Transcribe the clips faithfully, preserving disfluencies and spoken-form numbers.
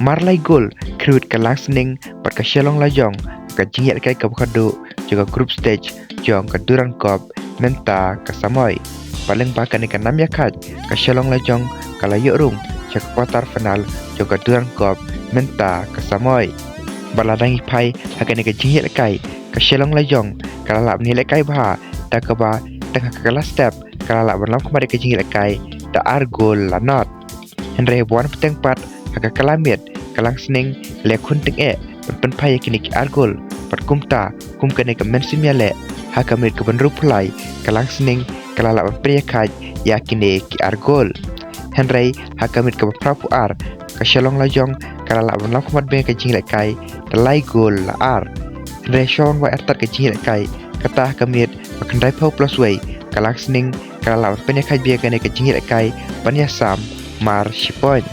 Mar lai gol khrewit ka Langsning bad ka Shillong Lajong ha ka jingïalehkai kaba khatduh jong ka group stage jong ka Durand Cup mynta ka samoi. Bad lyngba kane ka nam ïakhait, ka Shillong Lajong ka la ïoh rung sha ka quarter final jong ka Durand Cup mynta ka samoi. Bad lada ngi phai ha kane ka jingïalehkai, ka Shillong Lajong ka la lah ban ïalehkai bha, da kaba tang ha ka kylla step ka la lah ban lam khmat ïa ka jingïalehkai da ar gol la nod. Hynrei haba wan bteng pat ha ka kylla miet, ka Langsning la khun tyngeh ban pynphai ïa kine ki ar gol. Bad kumta, kum kane ka mynsiem ïaleh, ha ka minit kaba hynriew phew lai, ka Langsning ka la lah ban pynïakhait ïa kine ki ar gol. Hynrei ha ka minit kaba phra phew ar, ka Shillong Lajong ka la lah ban lam khmat biang ïa ka jingïalehkai da lai gol la ar. Hynrei shuwa wan wai artat ka jingïalehkai, kata ha ka minit ba khyndai phew plus wei, ka Langsning ka la lah ban pynïakhait biang ïa kane ka jingïalehkai ban ïasam mar shi point.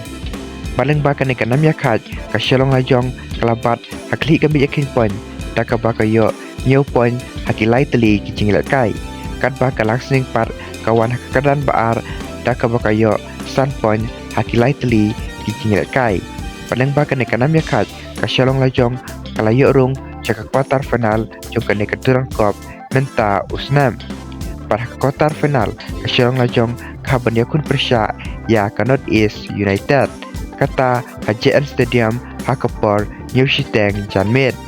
Bad lyngba kane ka nam ïakhait, ka Shillong Lajong ka la bat ha ka khlieh ka miej ïakhun point, da kaba ka ïoh hynñiew point ha ki lai tylli ki jingïalehkai. Katba ka Langsning pat ka wan ha ka kyrdan ba ar, da kaba ka ïoh san point ha ki lai tylli ki jingïalehkai. Bad lyngba kane ka nam ïakhait, ka Shillong Lajong ka la ïoh rung sha ka quarter final jong kane ka Durand Cup mynta u snem. Bad ha ka quarter final, ka Shillong Lajong ka hap ban ïakhun pyrshah ïa ka North East United, kata ha J N Stadium ha ka por hynñiew shiteng janmiet.